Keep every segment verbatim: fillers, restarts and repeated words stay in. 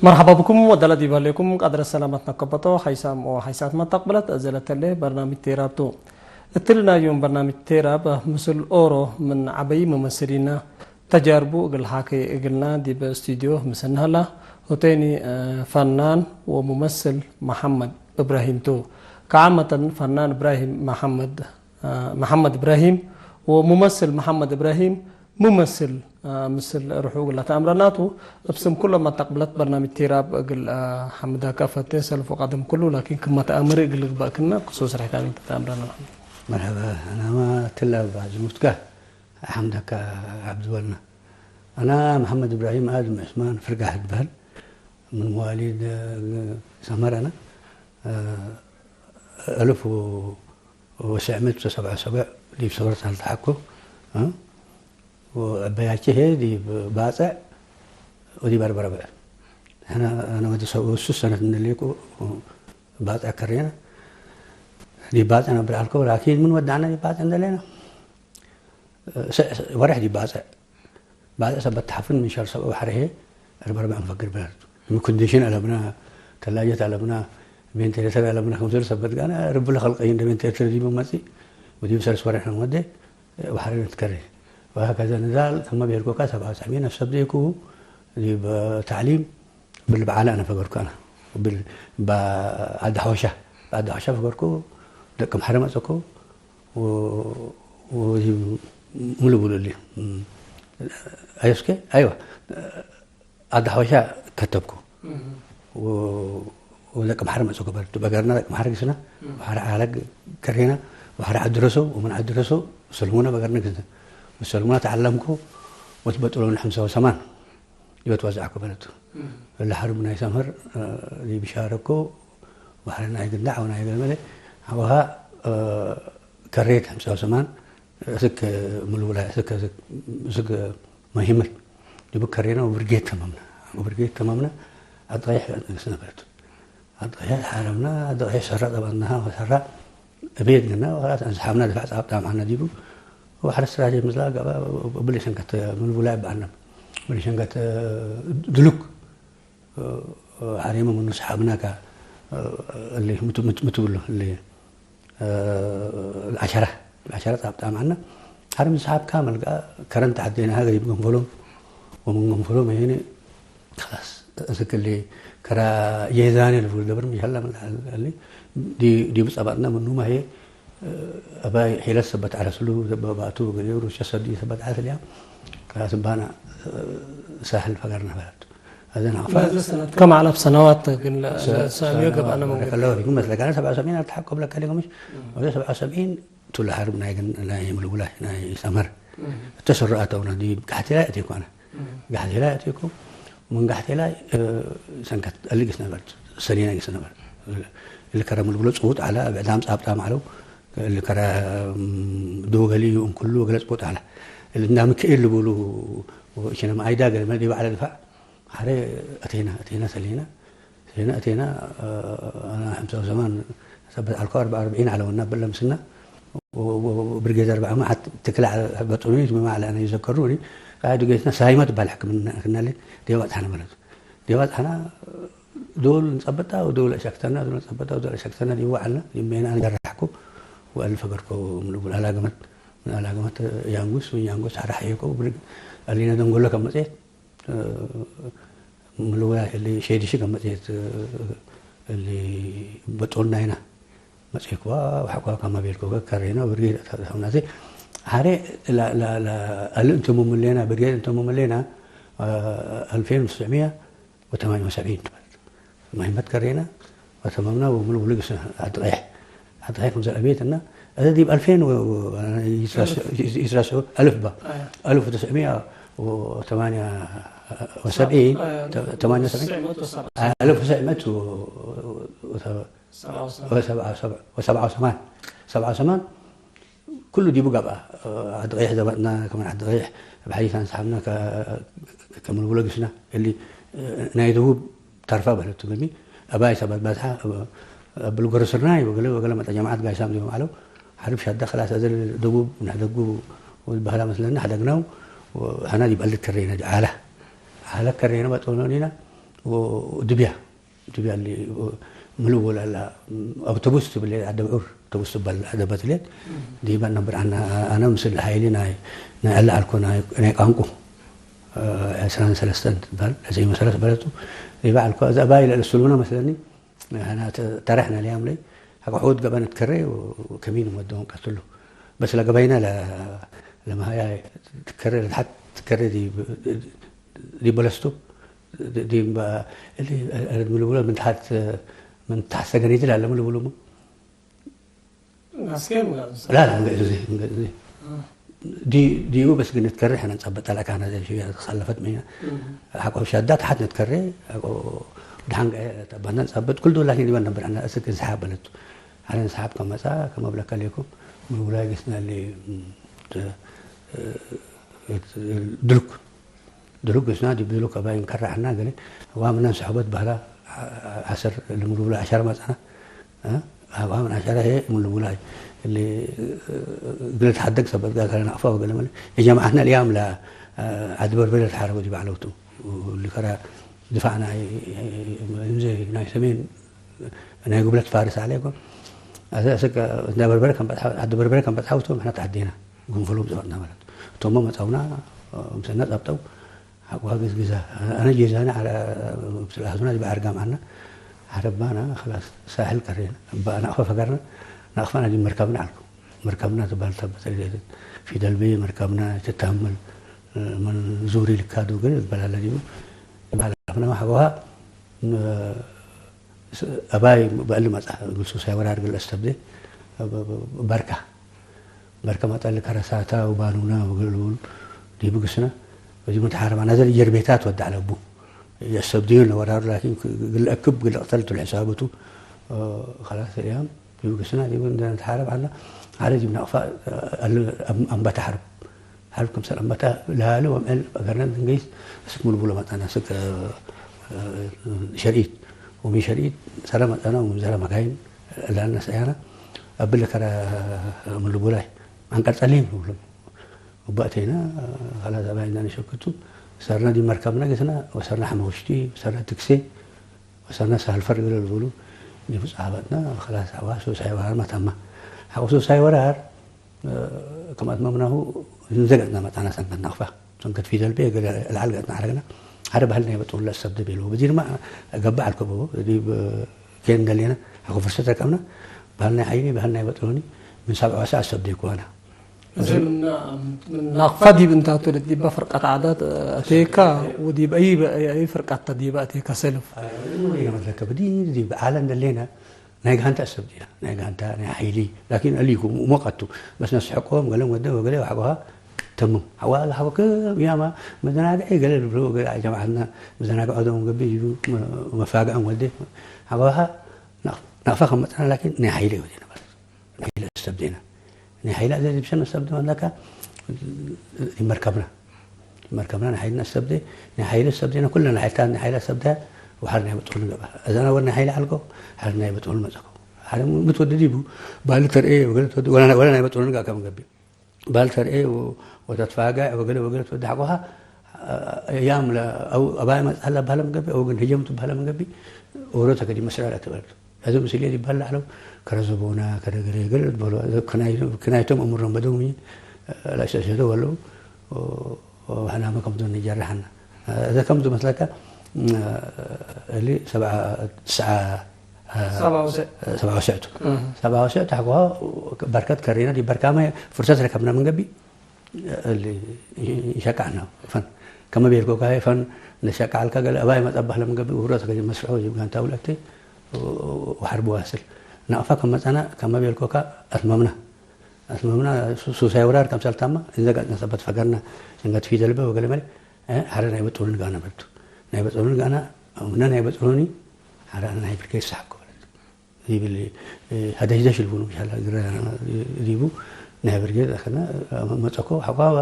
መርሐባ ብኩም ወደለ ዲብ ህሌኩም ቀድረ ሰላመት ነከበቶ ሐይሳም ወሐይሳት መተቅብለት እዘ ለተሌ በርናምጅ ቴራብ ቱ። እትሊ ናይ ዮም በርናምጅ ቴራብ ምስል ኦሮ ምን ዐበይ መመስሊነ ተጃርቡ እግል ሐኬ እግልና ዲብ ስቱድዮ ምስልነ ህላ። ሁቴኒ ፈናን ወሙመስል መሐመድ እብራሂም ቱ። ከዓመተን ፈናን እብራሂም መሐመድ መሐመድ እብራሂም ወሙመስል መሐመድ እብራሂም፣ ሙመስል ምስል ርሑ እግል ለተአምረና ቱ። እብ ስም ኩሎም መተቅብለት በርናምጅ ቴራብ እግል ሐምደከ እፈቴ ሰልፍ ወቀድም ኩሉ፣ ላኪን ክመ ተአምር እግል ልግበእ ክና ክሱስ ርሕታን እንተ ተአምረና። መርሐባ፣ አናማ ትላ ባዝሙትከ ሐምደከ ዐብድወልና። አና መሐመድ እብራሂም አድም ዑስማን ፍርጋሕ እትበህል፣ ምን መዋሊድ ሰመር አና። አልፍ ወሰዕ ምእት ወሰብዐ ወሰብዕ ዲብ ሰውረት አልተሐኩ፣ እ? ወዐበያቼ ህዬ ዲብ ባጽዕ ወዲብ አርበረብዕ። ሕነ፣ አነ ወዲ ሰ-፣ ወሱስ ሰነት እንዴ ሌኩ ባጽዕ ከሬነ። ዲብ ባጽዕ ነብር ዐልኮ፣ ላኪን ምን ወዳዕነ ዲብ ባጽዕ እንዴ ሌነ፣ ሰ-፣ ሰ-፣ ወሬሕ ዲብ ባጽዕ። ባጽዕ ሰበት ተሐፍን ምን ሸር ሰብዕ ወሐሬ ህዬ አርበረብዕ እንፈግር ብለርቱ። ምን ኮንዲሽን አለብና፣ ተላጀት አለብና፣ ቬንቲሌተር አለብና፣ ክምሰል ሰበት ጋና ርብ ለኸልቀዩ እንደ ቬንቲሌተር ዲብ መጽእ ወዲብ ሰልስ ወሬሕ ነወዴ ወሐሬ ንትከሬ። ወሀከዘ ንዛል ከመ ቤልኮካ ሰብዓ ወሰብዒን አሰብዴኩ ዲብ ተዕሊም እብል በዓለ አነ ፈገርኩ አነ። እብል በ-፣ ዐዲ ሐወሻ፣ ዐዲ ሐወሻ ፈገርኩ፣ ደቅምሐረ መጸኩ፣ ወ-፣ ወ-፣ ምን ልቡሉ እሊ፣ አዮስኬ፣ አይዋ፣ ዐዲ ሐወሻ ከተብኩ። ወ-፣ ወደቅምሐረ መጸኩ በርቱ። በገርና ደቅምሐረ ግስና፣ ወሐረ ዐለ ከሬና፣ ወሐረ ዐዲ ረሶ፣ ወምን ዐዲ ረሶ ሰልሙነ በገርና ግስና። ወሰልሙነ ተዐለምኩ፣ ወትበጥሎን ሐምሳ ወሰማን። ዲበ ትወዘዕኩ በለቱ። እለ ሐርብ ናይ ሰምሀር፣ እ፣ ዲብ ሻረኮ፣ ወሐረ ናይ ግንዳዕ ወናይ ገልመለ፣ አውሃ፣ እ፣ ከሬት ሐምሳ ወሰማን፣ እስክ ምልውላይ፣ እስክ፣ እስክ፣ እስክ መሂመት። ዲቡ ከሬና ወብርጌድ ተመምና። ወብርጌድ ተመምና፣ አጥሬሕ ንግስነ በለቱ። አድቅሔ ሐረምና፣ አድቅሔ ሰራ ጠበጥናሃ ወሰራ እቤት ግና፣ ወኸላስ አንስሐብና ድፋዕ ጻብጣም ዐልነ ዲቡ። ወሐረ ስትራቴጂ ምስላ ገባ፣ እብሊ ሸንከት ምን ቡላይ በዐልነ። እብሊ ሸንከት ድሉክ ሐሬመ ምኑ ሰሐብና ከ-፣ እሊ ምቱ-፣ ምቱ-፣ ምቱ ብሎ እሊ ዐሸረ፣ ዐሸረ ጻብጣም ዐልነ። ሐር ምን ሰሓብ ካምል ከረን ተዐዴናሀ ገሪብ ገንፈሎም ወምን ገንፈሎም ሄኒ ከላስ እስክ እሊ ከራ ጄዛኔ ልቡል ደብር ምሸላ ምን ዐል-፣ ዐሊ ዲ-፣ ዲቡ ጸበጥነ ምኑመ ህዬ አባይ ሒለት ሰበት ዐለ ስሉ ዘበባቱ ገሌ ሩስየ ሰዱ ሰበት ዐለ ስልያ ከላስ እባና ሳሕል ፈገርነ ፈለቱ። አዘን አፋ ከም ዐለ ሰነዋት ግን ለ-፣ ሰ-፣ ሰሚዮ ሰነዋት ገብአነ ምን በረከ ገብአ። ላሁ ፊኩም መስለካነ ሰብዓ ወሰብዒን አልተሐቆ ብለካ ሊጎምሽ ወደ ሰብዓ ወሰብዒን ቱ ለሐርብ ናይ ግን፣ ናይ ምልውላ ናይ ሰመር። እህ። እተ ስሩ አተውነ ዲብ ጋሕቴላይ አቴኩ አነ። እህ። ጋሕቴላይ አቴኩ። ምን ጋሕቴላይ፣ እ፣ ሰንከት እሊ ግስ ነበር፣ ሰኔና ግስ ነበር። እሊ ከረ ምልውሎ ጽቡጥ ዐለ፣ ብዕዳም ጻብጣም ዐለው። እሊ ከረ፣ እም፣ ዶገሊ እንኩሉ ወገለ ጽቡጥ ዐለ። እሊ እንዳ ምክኤል ልቡሉ፣ ሽነም አይዳ ገለ መ ዲብ ዐለ ድፋዕ ሐሬ አቴና፣ አቴና ሰሌና፣ ሰሌና አቴና፣ አ-፣ አና ሐምሳ ወሰማን ሰበት ዐልኮ አርበዓ ወአርብዒን ዐለወና በለ ምስና፣ ወ-፣ ወ-፣ ወብርጌድ አርበዓ መዓት ትክለ ዐለ በጡኒ ትመማ ዐለ አነ ይዘከሩ እኒ፣ ቃ ዱጌትና ሳይመ ትባል ሕክምና ክናሌ ዴዋ ጸሐና በለቱ። ዴዋ ጸሐና ዶል እንጸበጣ ወዶል አሸክተና፣ ዶል እንጸበጣ ወዶል አሸክተና ዲቡ ዐልና፣ ይሜና አንገራሕኩ ወአልፈ ገርኮ ምልቡል አላገመት፣ ምን አላገመት ያንጉስ፣ ምን ያንጉስ ሐራ ሐየኮ ብርግ አሊና ደንጎሎ ከመጽኤት፣ ምልውላ እሊ ሼዲሺ ከም መጽሔት እሊ በጦል ናይና መጽሔክዋ ወሐቋ ከመ ቤልኮ ከሬና ብርጌድ አታሰውናቴ ሐሬ ላ-፣ ላ-፣ ላ-፣ አሊ እንተ ሙምሌና ብርጌድ እንተ ሙምሌና አልፌን ወትስዕምያ ወተማንያ ወሰብዒን ትበል። መሂመት ከሬና ወተመምና ወምልውል ግስ አድቀሕ፣ አድቀሕ ክምሰል አቤት እና እዘ ዲብ አልፌን ወ-፣ ወ-፣ ይትረስ-፣ ይትረስዑ አልፍ ባ። አያ። አልፍ ወትስዕምያ ወተማንያ ወሰብዒን፣ አያ። ተ-፣ ተማንያ ወሰብዒን? ትስዕመት ወሰብዓ። አልፍ ወትስዕመት ወ-፣ ወ-፣ ወሰብዓ ወሰብዓ። ወሰብዓ ወሰማን። ሰብዓ ወሰማን። ኩሉ ዲቡ ገብአ። አድቄሕ ዘበጥና፣ ከማን አድቄሕ እብ ሐዲስ አንሰሐብና ከ-፣ ከምልውሎ ግስና እሊ ናይ ደቡብ ተርፈ በለቱ። በሚ አባይ ሰበት በዝሐ፣ እብ-፣ እብል ጎረስርናይ ወገለ ወገለ መጠ ጀማዐት ጋይሳም ዲቦም ዐለው። ሐርብ ሸደ፣ ከላስ አዘ ደቡብ ነሕደጉ ወበህላ መስለና ሐደግናው። ወሐና ዲብ አልድ ከሬነ፣ ዐለ። ዐለ ከሬነ በጦኖኒና። ወድብያ፣ ድብያ እሊ ምልውል አላ አውቶቡስ ትብል፣ አደብዑር አውቶቡስ ትበል አደበት ሌት ዲበ ነብር አነ፣ አነ ምስል ሀይሊ ናይ፣ ናይ አለ አልኮ ናይ፣ ናይ ቃንቁ፣ እ፣ ዕስራን ሰለስተን ትበል፣ ዕስራን ሰለስት በለቱ ዲበ አልኮ፣ እዛ እባይ ለእስሉነ መስለኒ፣ አነ ተ-፣ ተረሕነ ለያም ለይ፣ ሐቆ ሑድ ገበ ንትከሬ ወከሚን ወደውን ቀትሉ። በስ ለገበይነ ለ-፣ ለመሃያ ትከሬ፣ ለተሐት ትከሬ ዲብ፣ ዲብ በለስቱ፣ ዲ-፣ ዲብ በ-፣ እሊ፣ እሊ ምልብሎ ምን ተሐት፣ ምን ተሐት ሰገኒት ላለ ምልብሎ ሙ? አስኬም ጋር ላ፣ ላ፣ እንገ-፣ እዚ፣ እንገ-፣ እዚ። አ። ዲ-፣ ዲቡ በስ ግን ንትከሬ ሕነ ንጸብጥ ጠለቃነ ዘይ ሽያ ተሳለፈት መይና። እም። ሐቆ ሸዳ ተሐት ንትከሬ፣ ሐቆ ደሓን ገ-፣ ተባና ንጸብጥ፣ ኩል ዶል ላኪን ዲበን ነብር አነ እስክ እንስሓብ በለቱ። አነ እንስሓብ ከመጻ፣ ከመብለከ ሌኩም፣ ምልውላይ ግስና እሊ፣ እም፣ ተ-፣ እ፣ ድሉክ። ድሉክ ግስና፣ ዲብ ድሉክ አባይ እንከራዕና ገሌ፣ አዋምነ እንስሐበት በህላ፣ ዐ-፣ ዐሰር ልምሉብላ ዐሸር መጽአና፣ እ? አዋምን ዐሸረ ህዬ ምሉብላይ፣ እሊ፣ እግል ልትሐደግ ሰበት ጋር ከለ ናቅፋ ወገለ መለ፣ የጀማዐትነ ልያም ለ፣ ዐዲ በርበረ ለትሓረበ ዲብ ዐለውቱ፣ እሊ ከረ ድፋዕ ናይ፣ እምዘ ናይ ሰሜን ናይ ጉብለት ፋርስ ዐለ እኮ። አሰ፣ አሰ፣ እንዳ በርበረ ከም በጽሐ-፣ ዐዲ በርበረ ከም በጽሐውቶም፣ ሕነ ተዐዴና። ጉንፍሎም ጸበጥና ማለት። እቶሞ መጸውና፣ ምሰና ጸብጠው፣ ሐቆ ግዝግዛ። አነ ጄዛነ ዐለ፣ ምስል አህዙና ዲብ አርጋም ዐና፣ ዐረባና፣ ከላስ ሳሕል ቀሬና። እበ ናቅፈ ፈገርና፣ ናቅፋና ዲብ መርከብና ዐልኩ። መርከብና ትባል ተበተ ፊደል ቤ መርከብና ትታመል፣ ምን ዙሪ ልካዱ ግን ትበላለ ዲቡ። ባለፍና ሐቆሃ፣ ስ-፣ አባይ በእሊ መጽአ፣ እግል ሱሳይ ወራር እግል አስተብዴ፣ በ-፣ በ-፣ በርካ፣ በርከ መጠል ከረሳታ ወባኑና ወግል ዲቡ ግስና፣ በዚ መተሓረባ ናዘር ጀርቤታት ወደ አለቡ። የአስተብድዩን ለወራሩ ላኪን እግል አክብ እግል ቅተል ቱ ለሕሳበቱ፣ ኸላስ እያም ዲቡ ግስና ዲቡ እንደ ንትሓረብ ዐልና፣ ዐለ ዲብ ናቅፋ፣ አለ አም-፣ አንበተ ሐርብ። ሐርብ ክምሰል አንበተ ለሀለ ወምዕል አገርነ እንገይስ እስክ ምልቡለ መጠነ እስክ፣ እ፣ ሸርኢት ወምን ሸርኢት ሰረ መጠነ ወምን ዘረ መካይን ላነ ሰያነ አብል ከረ ምልቡላይ አንቀር ጸሊም ንብሎ። ወበ አቴነ ኸላስ አባይ እንደ ንሸክቱ ሰርነ ዲብ መርከብነ ግስና ወሰርነ ሐመውሽቲ ወሰርነ ትክሴ ወሰርነ ሳልፈር እግለ ልቡሉ ዲቡ ጸሀበትነ። ኸላስ ሐዋ ሱሳይ ወራር መተማ። ሐቆ ሱሳይ ወራር፣ እ፣ ከም አትመምናሁ እንዘገጽነ መጽአነ ሰንከት ናቅፋ። ሰንከት ፊደል ቤ እግለ ለዐል ገጽነ ዐረግነ። ሐረ ባህል ናይ በጦል ለአሰብደ ቤልዎ። በዲርማ ገብእ ዐልኮ ብዎ። ዲብ ኬን እንደሌነ ሐቆ ፍርሰት ረከብነ። ባህል ናይ ዐይኒ፣ ባህል ናይ በጦልኒ ምን ሳብዕ ወሰዕ አሰብዴኮ አነ። እዚ ምን፣ ምን ናቅፋ ዲብ እንታቱ ለዲበ ፍርቀት ዓዳት አቴካ፣ ወዲብ አይ፣ አይ ፍርቀት ተ ዲበ አቴካ ሰልፍ? አይ፣ ወይነ መድረከ በዲ ዲብ ዓለም ደሌነ ናይ ጋንታ አሰብዲና፣ ናይ ጋንታ፣ ናይ ሐይሊ፣ ላኪን አሊኩ ሙቀቱ፣ በስ ነስሐቆም ገለም ወደ ወገለ ወሐቆሃ ተምም። ሐዋ ለሐቆ ከም ያማ መዘናግዒ ገለ ልብሎ ወገለ ጀማዓትና መዘናግዖ ደም ገቢ ይቡ መፋግዐም ወደ ሐቆሃ ናቅፋ ከም መጽና፣ ላኪን ናይ ሐይሊ ወደ ነበር። ናይ ሐይለ አሰብዴነ። ናይ ሐይለ አዘ ዲብ ሸነ አሰብዴ መለካ፣ ዲብ መርከብና። ዲብ መርከብና ናይ ሐይልና አሰብዴ፣ ናይ ሐይለ አሰብዴነ፣ ኩለ ናይ ሐይልታት ናይ ሐይለ አሰብዴ፣ ወሐር ናይ በጦል ንገብአ። እዘ አነ ወድ ናይ ሐይለ ዐልኮ፣ ሐር ናይ በጦል መጸኮ። ሐር ምትወደድ ዲቡ፣ ባል ተርኤ ወገለ ትወደ፣ ወለ፣ ወለ ናይ በጦል ንገብአ ከም ገብእ። ባል ተርኤ ወ-፣ ወተትፋጋዕ ወገለ ወገለ ትወደ ሐቆሃ፣ ያም ለ-፣ አው አባይ መጽአ ለባህለ ምን ገብእ፣ አው ግን ህጀምቱ ባህለ ምን ገብእ፣ ኦሮተ ከዲ መስርዕ ለአትበል። አዜ ምስል ዲብ በህል ለዐለው፣ ከረዘቦና፣ ከረገሬ፣ ገሌ ልትበህሎ፣ ክናይ-፣ ክናይቶም እምሮም በደው ሚ፣ ለአሸሸዶ ወለው፣ ወ-፣ ወሕናመ ከምቱ ንጀርሐና። አዜ ከምቱ መስለከ፣ እሊ ሰብዓ፣ ትስዓ፣ ሰብዓ ወሰዕ። ሰብዓ ወሰዕ ቱ። እህ። ሰብዓ ወሰዕ ቱ ሐቆ በርከት ከሬና፣ ዲብ በርካመ ፍርሰት ረከብና ምን ገብእ፣ እሊ ኢሸቃዕና ፈን። ከመ ቤልኮ ካዬ ፈን ለሸቃዕልከ ገሌ አባይ መጸባህ ለምን ገብእ፣ ውህረት ከጅ መስርሖ ጅብ ጋንታ ውለቴ ወሐርብ ዋስል። ናቅፋ ከመጸና ከመ ቤልኮካ አትመምና። አትመምና ሱ-፣ ሱሳይ ወራር ከምሰልታማ እንዘ ጋጽነ ሰበት ፈገርና። ሸንገት ፊደልበ ወገሌ መሌ፣ እ፣ ሐረ ናይ በጦልን ጋና በልቱ። ናይ በጦልን ጋና፣ ምነ ናይ በጦሎኒ ሐረ ናይ ብርጌድ ሰሐብኮ በለት። ዲብል፣ እ፣ ሀደሽደሽ ልቡኑ ሻላ ግረ ዲቡ ናይ ብርጌድ አከነ መጸኮ ሐቋባ፣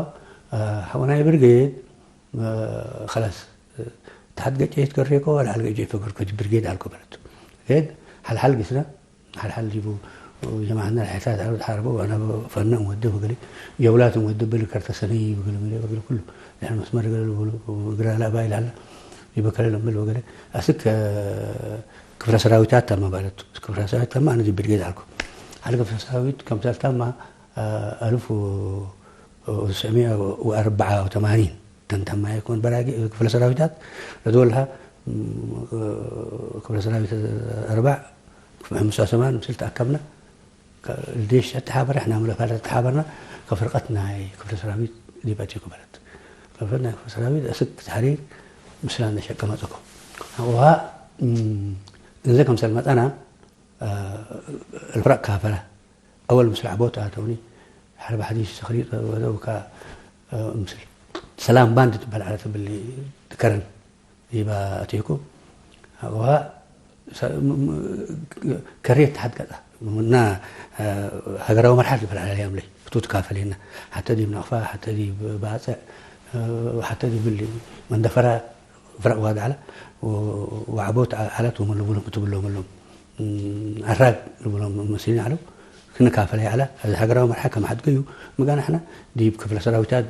ሐቆ ናይ ብርጌድ፣ እ፣ ኸላስ፣ እ፣ ተሐት ገጨየት ገሬኮ ወለዐል ገጨየት ፈገርኮ ዲብ ብርጌድ አልኮ በለቱ። ብርጌድ ሐልሐል ግስነ፣ ሐልሐል ዲቡ ጀማዐትነ ለሐታት ዐረብ ተሓረቦ ወአነ ፈነ እንወዴ ወገሌ ጀውላት እንወዴ በል ከርተ ሰነይ ወገሌ መሌ ወገሌ ኩሉ ያን መስመር ገሌ ልቡሉ እግራ ለአባይ ለሀለ ይበከለ ለምብል ወገለ አስክ፣ እ፣ ክፍለ ሰራዊታት ተመ ማለት ክፍለ ሰራዊት ተመ አነ ዲብ ብርጌድ አልኩ። ሀለ ክፍለ ሰራዊት ከምሰል ተመ፣ እ፣ አልፍ ወትስዕምየ ወአርበዓ ወተማኒን ተንተማ የኮን በራጊ ክፍለ ሰራዊታት ለዶልሃ፣ ም፣ ክፍለ ሰራዊት አርባዕ ክምሳ ሰማን ምስል ተአከብነ። ከ-፣ ልዴሽ ተተሓበረ፣ ሕና መለፋለ ተተሓበርና፣ ከፍርቀት ናይ ክፍለ ሰራዊት ዲብ አቴኮ በለት። ከፍርቀት ናይ ክፍለ ሰራዊት እስክ ተሕሪር ምስላ ነሸቀ መጸኮ። አውሃ፣ እም፣ እንዘ ከምሰል መጸና፣ አ፣ الفرق ካፈለ። አወል ምስል ዐቦት አተውኒ፣ ሐርብ ሐዲስ ሰክሪት ወደው ከ-፣ አ፣ ምስል ሰላም ባንድ ትበል ዐለት እብሊ ከረን። ዲበ አቴኩ። አውሃ ሰ-፣ ም-፣ ም-፣ ከሬት ተሐት ገጸ። ምና፣ አ፣ ሀገራዊ መርሐለት ልበል ዐለ ለያም ለይ። ፍቱት ካፈሌነ። ሐተ ዲብ ነቅፋ፣ ሐተ ዲብ ባጽዕ፣ አ፣ ሐተ ዲብ እሊ መንደፈራ ፍረቅ ዋድ ዐለ። ወ-፣ ወዐቦት ዐ-፣ ዐለት ወምን ልቡሎም እቱ ብሎም እሎም። ም፣ አራግ ልቡሎም መስሊን ዐለው። ክነ ካፈለይ ዐለ። እዚ ሀገራዊ መርሐ ከመ ሐት ገዩ። ምጋ ንሕነ ዲብ ክፍለ ሰራዊታት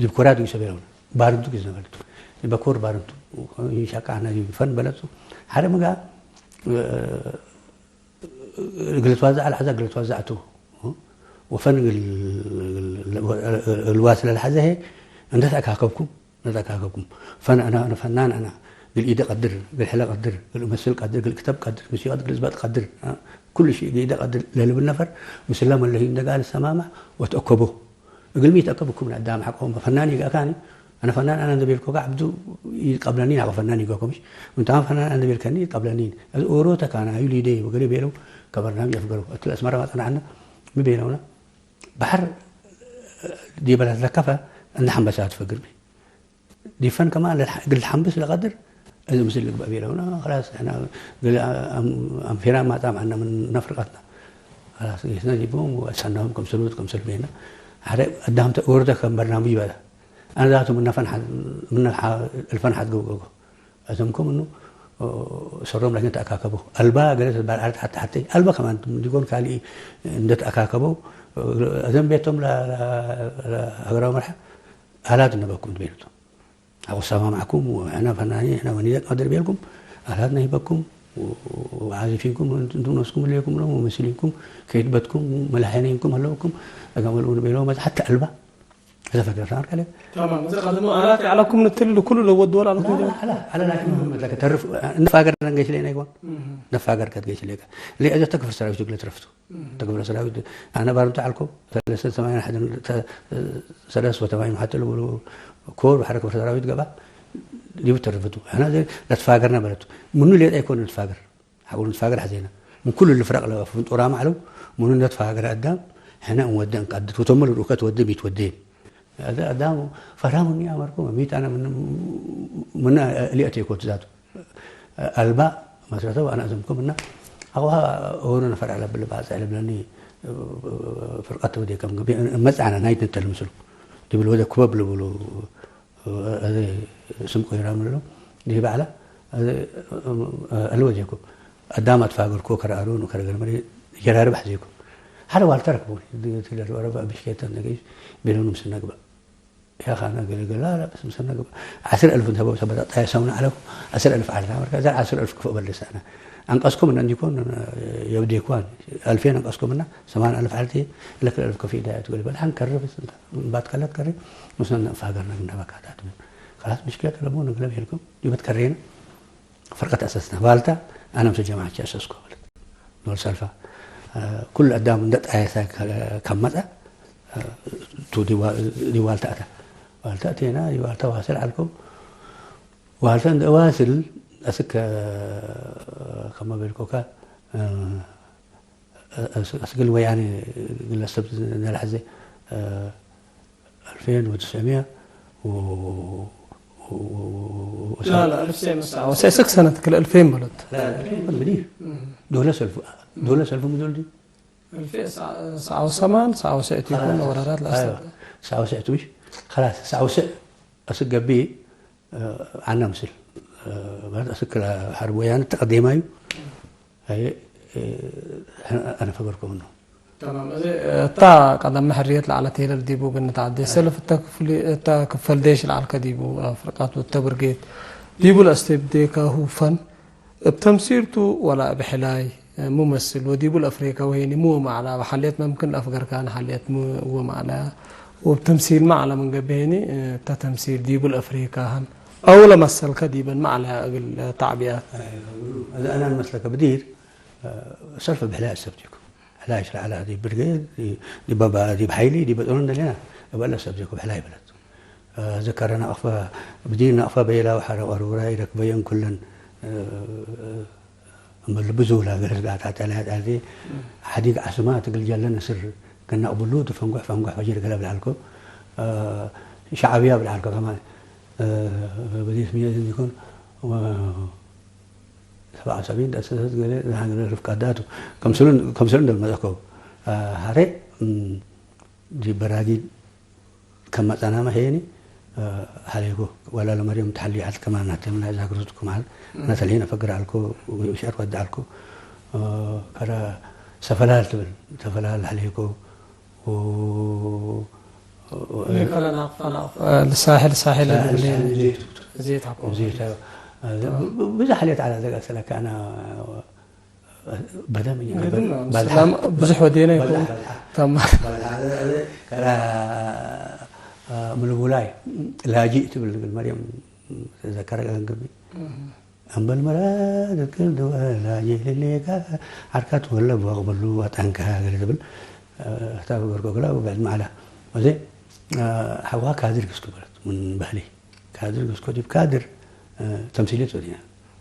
ዲብ ኮርያ ድጉ ሰቤ ለውነ። ባርንቱ ጊዜ ነበርቱ። በኮር ባርንቱ ሻቃ አና ፈን በለጹ። ሐረ ምጋ፣ እ፣ እግል ትዋዛዕ ለሐዛ እግል ትዋዛዕቱ። ወፈን እግል፣ እግል ልዋስ ለለሐዘ ህዬ እንደ ተአካከብኩም፣ እንደ ተአካከብኩም። ፈን አና፣ አና ፈናን አና እግል ኢደ ቀድር፣ እግል ሕለ ቀድር፣ እግል እመስል ቀድር፣ እግል ክተብ ቀድር፣ ሙሲቀት እግል እዝበጥ ቀድር፣ አ፣ ኩሉ ሺ እግል ኢደ ቀድር ለልብል ነፈር ምስለ መለሂ እንደ ጋር ልሰማማዕ ወትአከቦ። እግልሚ ኢተአከብኩም ለአዳም ሐቆም ፈናን ይገአካኒ፣ አነ ፈናን አነ እንደ ቤልኮ ከ ዐብዱ ኢቀብለኒ፣ ናቆ ፈናን ይገአኮ ምሽ፣ እንታም ፈናን አነ እንደ ቤልከኒ ኢቀብለኒ። እዚ ኦሮተ ካናዩ ሊዴ ወገሌ ቤለው ከበርናም ይአፍገረው። እት ለአስመረ ማጸናዕነ ሚ ቤለውነ፣ በሐር ዲበ ለትለከፈ እንደ ሐንበሳት ፈግርሚ። ዲብ ፈን ከማን ለልሐ-፣ እግል ልሐንብስ ለቀድር፣ እዚ ምስል ልግበእ ቤለውና፣ ክላስ፣ ሕና እግል አም-፣ አንፌራ ማጻም ዐና ምን ነፍርቀትና። ክላስ፣ ጌስና ዲቦም ወአሰናሁም ከምሰሉት ከምሰል ቤና። ሐረ አዳምተ ወርደ ከም በርናምጅ በለ። አነ ዛቱ ምነ ፈን ሐ-፣ ምነ ሐ-፣ እልፈን ሐት ገብገጎ። አዘምኮ ምኑ፣ ኦ፣ ሰሮም ላኪን ተአካከቦ። አልባ ገሌ ትትባል ዐለት ሐቴ ሐቴ። አልባ ከማን ዲጎን ካልኢ እንደ ተአካከበው፣ አዘም ቤቶም ለ-፣ ለ-፣ ለሀገራዊ መርሐ አላት ነበኩም ቤለቱ። አቁ ሰማማዕኩም ወሕነ ፈናኒ፣ ሕነ ወኒዘ ቀድር ቤልኩም፣ አላት ነሂበኩም፣ ወዓዚፊንኩም፣ እንቱም ነስኩም ህሌኩም ሎም፣ ወመስሊንኩም፣ ከይትበትኩም፣ መላሐኒንኩም ህለውኩም፣ እገመልኡ ንቤሎ መጽሐት ተአልባ። እዘ ፈገር ሳር ከለ። ተማም። እዘ ቀድሞ አላት የዐለኩም ንትል ኩሉ ለወድ ወል አለኩም ጀማ። አላ፣ አላ ላኪን መሐመድ ለከ ተርፍ፣ ነፋገር ገይሽ ሌና ይኮን? እህ። ነፋገር ከት ገይሽ ሌከ። ለእዘ ተክፍር ሰራዊት ግለ ትረፍቱ። ተክፍር ሰራዊት፣ አነ ባርምቱ ዐልኮ፣ ሰለስተ ሰማንያ ሐደ፣ ተ-፣ ሰለስተ ወሰማንያ ሐተ ልብሉ፣ ኮር፣ ሐረ ክፍር ሰራዊት ገባ፣ ዲቡ ተርፍቱ። አነ ዘ-፣ ለትፋገርና በለቱ። ምኑ ሌጣ ይኮን ለትፋገር? ሐቆ ንትፋገር ሐዜነ። ምን ኩሉ ልፍረቅ ለፍንጡራመ ዐለው፣ ምኑ እንደ ትፋገረ አዳም፣ ሕነ እንወዴ እንቀድር፣ ወቶም ልርኡከ ትወዴ ሚትወዴ። አዳም ፈርሃ ምኑ አመርኩም፣ ሚት አነ ምን፣ ምን እሊ አቴኮት ዛቱ። አልባ መስረተው አነ አዘምኩም እና አቅዋ ኦሮ ነፈር አለብል ባጽዕ ለብለኒ ፍርቀት ወዴ ከም ግቢ መጽአና ናይት ንተል ምስሉ። ዲብል ወደ ኩበብ ልብሉ አዜ ስም ቆይራም ንብሎ፣ ዲህ በዐለ፣ አዜ፣ አልወ ዜኩም፣ አዳም አትፋገርኮ፣ ከረ አሮን ወከረ ገርመሬ ጀራርብ ሐዜኩም። ሐረ ዋልታ ረክቦኒ፣ እት ለልወረበ ብሽኬተ እንደ ገይስ ቤሎኑ ምስልነ ግበእ። ያኻነ ገለ ገለ፣ ላ፣ ላ፣ በስ ምስልነ ግበእ። ዐስር አልፍ እንተ በው ሰበጣጣየ ሰውነ ዐለው፣ ዐስር አልፍ ዐልነ፣ አመርከ፣ እዘ ዐስር አልፍ ክፎ በልሰነ። አንቀስኩም እነ እንዲኮን፣ የብዴኳን፣ አልፌን አንቀስኩም እና፣ ሰማን አልፍ ዐልቴ፣ ለክል አልፍ ከፊ ዳያቱ ገሊበል፣ ሐን ከርብ ስንታ። ባትከለት ከሬ ምስለ ነፋገርነ ግነ በካታት ምን። ከላስ ምሽክለት ለቡ ንግለ ቤልኩም ዲበት ከሬነ ፍርቀት አሰስነ። ዋልታ አነ ምስል ጀማዐቼ አሰስኮ በለት። ኖር ሰልፋ፣ አ፣ ኩል አዳም እንደ ጣየሰ ከ-፣ ከመጸ፣ አ፣ ቱ ዲዋ-፣ ዲዋልታ አተ። ዋልታ አቴና፣ ዲዋልታ ዋስል ዐልኮ። ዋልታ እንደ ዋስል አስክ ከመ ቤልኮከ፣ አ፣ አስ-፣ አስግል ወያኔ ግለሰብ ነልሐዜ፣ አ፣ አልፌን ወትስዕምየ ወ-፣ ወ-፣ ወ-፣ ላ፣ ላ፣ አልፌን ወሰ-፣ ወሰ-፣ ስክ ሰነት ክል አልፌን በለት። ላ፣ አልፌን በል ብዲር። እም። ዶለ ሰልፉ፣ ዶለ ሰልፉ ምዶል ዲ? አልፌ ሰ-፣ ሰዓው ሰማን፣ ሰዓው ሰዕት ይኩን አዎ። ወረራት ላስተ-፣ አዎ። ሰዓው ሰዕት ምሽ? ከላስ፣ ሰዓው ሰዕ አስክ ገቢ፣ አ፣ አና ምስል፣ አ፣ ማለት አስክ ሐርብ ወያነ ተቀዴማዩ። አይ፣ እ፣ አነ ፈገርኮ ምኑ። ተማም። እዚ፣ እታ ቀደም ሕርየት ለዐለት ሄለል ዲቡ ግን ንትዐዴ። ሰልፍ እተ ክፍል፣ እተ ክፈል ዴሽ ለዐልከ ዲቡ፣ አ፣ ፍርቃት ወእተ ብርጌድ፣ ዲቡ ለአስተብዴካሁ ፈን፣ እብ ተምሲል ቱ ወላ እብ ሕላይ ሙመስል፣ ወዲቡ ለአፍሬካሁ ሄኒ ሚ ወመ ዐላ? ሐልየት መምክን ለአፍገርካነ ሐልየት ሚ ወመ ዐላ? ወእብ ተምሲልመ ዐላ ምን ገብእ ሄኒ፣ እተ ተምሲል ዲቡ ለአፍሬካህን አው ለመሰልከ ዲበንመ ዐላ እግል ተዕቢያት? አዜ አነ መስለከ ብዲር፣ ሰልፍ እብ ሕላይ አሰብቴኩ። ሕላይ ሽለ ዐለ ዲብ ብርጌድ፣ ዲብ፣ ዲብ ሐይሊ፣ ዲብ በጦኑ እንደሌና እበለ አሰብቴኩ እብ ሕላይ በለት። ዘከረ ናቅፈ፣ ብዲር ናቅፈ በይላ ወሐረ ቀሩራይ ረክበየን ኩለን፣ እምብል ብዙ ላገለስ ጋር ታጠላ ያጣዜ ሐዲግ ዓስማት እግል ጀለ ነስር ከናቅብሉ ትፈንጎሕ ፈንጎሕ ፈጅር ገለ ብልዓልኮ፣ ሸዓብያ ብልዓልኮ ከማን፣ በዲስ ሚያዝን ይኮን፣ ሰብዓ ሰቢን ተአሰሰት ገሌ ለሀገረ ርፍቃት ዳቱ። ከምስሉን፣ ከምስሉን ደልመጸኮ። ሀሬ፣ እም፣ ዲብ በራጊድ ከመጸናመ ሄኒ፣ ሀሌኮ። ወላ ለመርየም ተሐሊ ዐድ ከማን ናተ ምና እዛ ግሩት ከማን እም። ናተ ለሄን አፈግር አልኮ፣ ወሽዕር ወድ አልኮ። ከረ ሰፈላል ትብል፣ ሰፈላል ሀሌኮ። ወ-፣ ወ-፣ ሌከ ለናቅፈ ናቅፈ፣ እ፣ ልሳሕል ሳሕል ሳሕል እግል ሳሕል ዜት። ዜት አኮ። ዜት፣ እ፣ ብ-፣ ብ-፣ ብዙሕ ሌት ዐለ ዘቀ ስለከ አነ በደም እኛ ግድም በል-፣ ነው። በልሓ። ምስላም ብዙሕ ወዴና ይኮን። በልሓ፣ በልሓ። ተማም። በልሓ፣ እ፣ እ፣ ከራ፣ እ፣ ምልቡላይ ላጂ ትብል እግል መርየም ዘከረ ገንግቢ። እህ። እምብል ምራድ እግል ድወ ላጂ ልሌከ ዐርካት ወለ ብወቅ ብሉ ወጠንከ እግል ትብል፣ እ፣ ክታብ ገርጎ ግላ ወብዕድ መዓላ። ወዜ፣ እ፣ ሐዋ ካድር ግስኩ በለት ምን በህሊ። ካድር ግስኮ ዲብ ካድር፣ እ፣ ተምሲልየት ወዲና።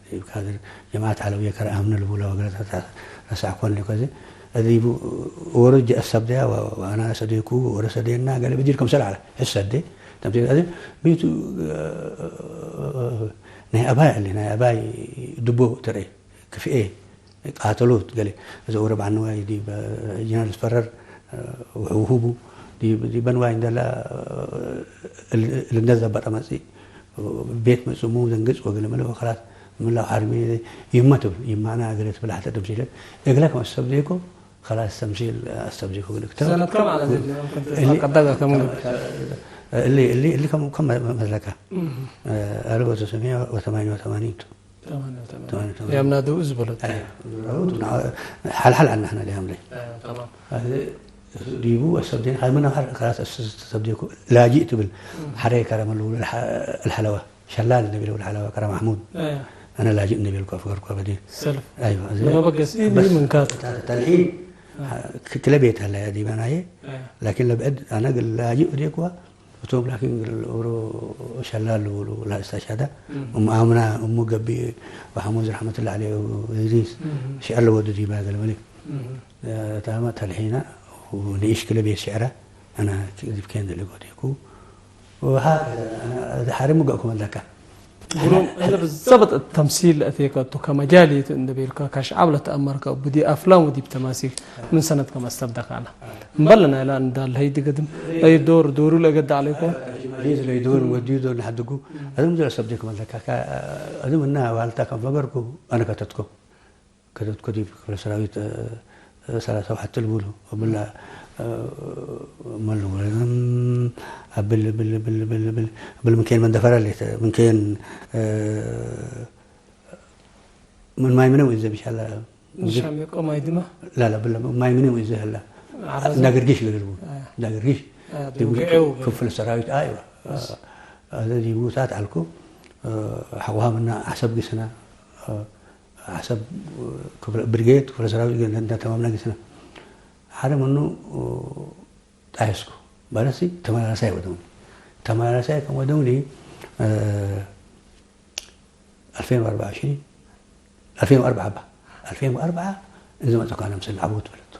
ዲብ ካድር ጀማዐት ዐለውየ ከረ አምነ ልቡለ ወገለ ረሳዕኮን ሊኮ። እዚ ዲቡ ወሮ ጀአ ሰብደያ ወ-፣ ወአና ሰዴኩ ወሮ ሰዴና ገለ ብዲር ከምሰል ዐለ። ሕሰዴ ተምሲል አዜ ቤቱ፣ እ፣ ናይ አባይ አለ፣ ናይ አባይ ድቦ ተርኤ። ክፍኤ ቃተሎት ገሌ። እዚ ወረብ ዐንዋይ ዲብ ጅናል ዝፈረር፣ እ፣ ውሁቡ ዲብ፣ ዲብ በንዋይ እንደላ፣ እ፣ እል-፣ እልነ ዘበጠ መጽእ፣ ቤት መጽሙ ደንግጽ ወገሌ መለ ወከላስ ምላው ሐርሚ ይመ ትብል፣ ይማና ገሌ ትብል ሐተ ተምሲለት እግለ ከም አስተብዴኮ፣ ከላስ ተምሲል አስተብዴኮ እግል ክተብ። ሰነት ከም ዐለ እሊ፣ ቀደገ ከም እሊ፣ እሊ፣ እሊ ከም፣ ከም መዝለካ፣ እም። እ፣ አልፍ ወተሰምየ ወተማንየ ወተማኒን ቱ። ተማንየ ወተማንየ። ተማንየ ወተማንየ። ያምና ደው እዝ በለት። አይ፣ ሐልሐል አናህና ሊያም ላይ። አይ፣ ተማም። አይ፣ ዲቡ አሰብዴን ሀይ ምን ሀር ከራስ አሰብዴኩ ላጂ ትብል። እም። ሐሬ ከረመሉ ለሐ-፣ ለሐለዋ ሸላል ነቢል ወለሐለዋ ከረ ማሕሙድ። አይ። አነ ላጂ ነቢል ኮፍ ገር ኮበዴ። ሰልፍ። አይዋ፣ እዚ መበገስ በስ ምን ካት። ተ-፣ ተልሒን አይ። ክ-፣ ክለ ቤት ሀለ ዲባናዬ። አይ። ላኪን ለብዕድ አነ ግል ላጂ እዴኩዋ እቶም ላኪን እግል ኦሮ ሸላል ልብሉ ለእስተሽሀደ። እም። እም አምና እሙ ገብእ ወሐሙዝ ረሕመቱላህ ዐለይህ ወእድሪስ እም። ሽዕር ለወዱ ዲበ እግል መሊክ። እም። ታመ ተልሒነ ወንኢሽ ክለ ቤት ሽዕረ አነ ዲብ ኬንደ ልጎዴኩ። ወሀከዘ አነ ሐሪም ሙገእኩ መለከ። ግሩም፣ እለ ብዘበጥ እት ተምሲል ለአቴከ እቱ፣ ከመጃል ቱ እንዴ ቤልከ፣ ከሸዐብ ለተአመርከ፣ እቡ ዲብ አፍላም ወዲብ ተማሲል ምን ሰነት ከመ አስተብደከ ዐለ። እምበል ናይላ እንዳል ሀይ ድገድም፣ ለይዶር ዶሩ ለገደ ዐለ እኮ። ሊዝ ለይዶር ወዲዩ ዶር ነሐድጉ፣ አድም ዶር አሰብዴ ከመለካ፣ ከ-፣ አድም እና ዋልታ ከም ፈገርኩ፣ አነ ከተትኮ። ከደትኮ ዲብ ክፍለ ሰራዊት፣ እ፣ እ፣ ሰላሳ ወሐት ልቡሉ፣ እብላ፣ እ፣ መሉ ወለዝም፣ እብል፣ እብል፣ እብል፣ እብል፣ እብል፣ እብል ምንኬን መንደፈራ ሌተ፣ ምንኬን፣ እ፣ ምን ማይ ምነው እንዘ ብሻላ፣ እንዘ ሻም የቆም አይድማ? ላ፣ ላ፣ እብል ማይ ምነው እንዘ ህላ። ዓረዘ? እንዳገርጊሽ ለግልቡ፣ አ። እንዳገርጊሽ። አ፣ ዲቡ ድንግዔው። ክፍለ ሰራዊት፣ አይዋ። በስ። አዘ ዲቡ ሳት አልኩ፣ እ፣ ሐቆሃ ምና ሐሰብ ግስና፣ እ፣ ሐሰብ ክፍለ፣ ብርጌድ ክፍለ ሰራዊት ገ-፣ እንደ ተማምና ጊስና። ሐደ ምኑ ጣየስኩ። ባለሲ ተመላላሳይ ወደውኒ። ተመላላሳይ ከም ወደውኒ፣ እ፣ አልፌን ወአርበዓ ሺ፣ አልፌን ወአርበዓ ባ። አልፌን ወአርበዓ እንዘ መጽአኩ አነ ምስል ዐቦት በለት።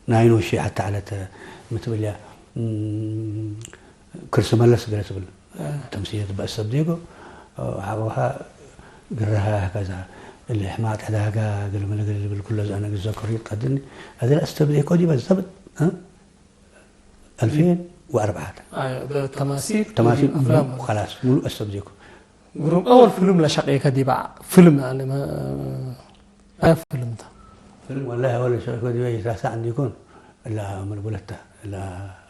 ናይኖ ሺ ሐታ ዐለት ምትብልያ፣ እም፣ ክርስ መለስ ገለ ትብል አ። ተምሲልየት በአሰብ ዴጎ፣ አ፣ ሐቆሃ ግራሃ ከዛ፣ እሊ ሕማቅ ዕዳጋ፣ ገለ መለ ገለ ልብል ኩሎ ዘአነ ግዘከሩ ይትቀድኒ። አዜ ለአስተብዴኮ ዲበ ዘብጥ፣ አ? አልፌን ወአርበዓ። አይ፣ በተማሲል ተማሲል ወአፍላም። ሙሉ፣ ከላስ፣ ሙሉ አስተብዴኮ። ግሩም። አወል ፍልም ለሸቄከ ዲበ ፍልም፣ ያኒ፣ መ-፣ አይ ፍልም ተ። ፍልም ወላሂ አወል ሸቄኮ ዲበ ይትረሳዕ እንዲኮን፣ እላ ምን ቡለተ፣ እላ፣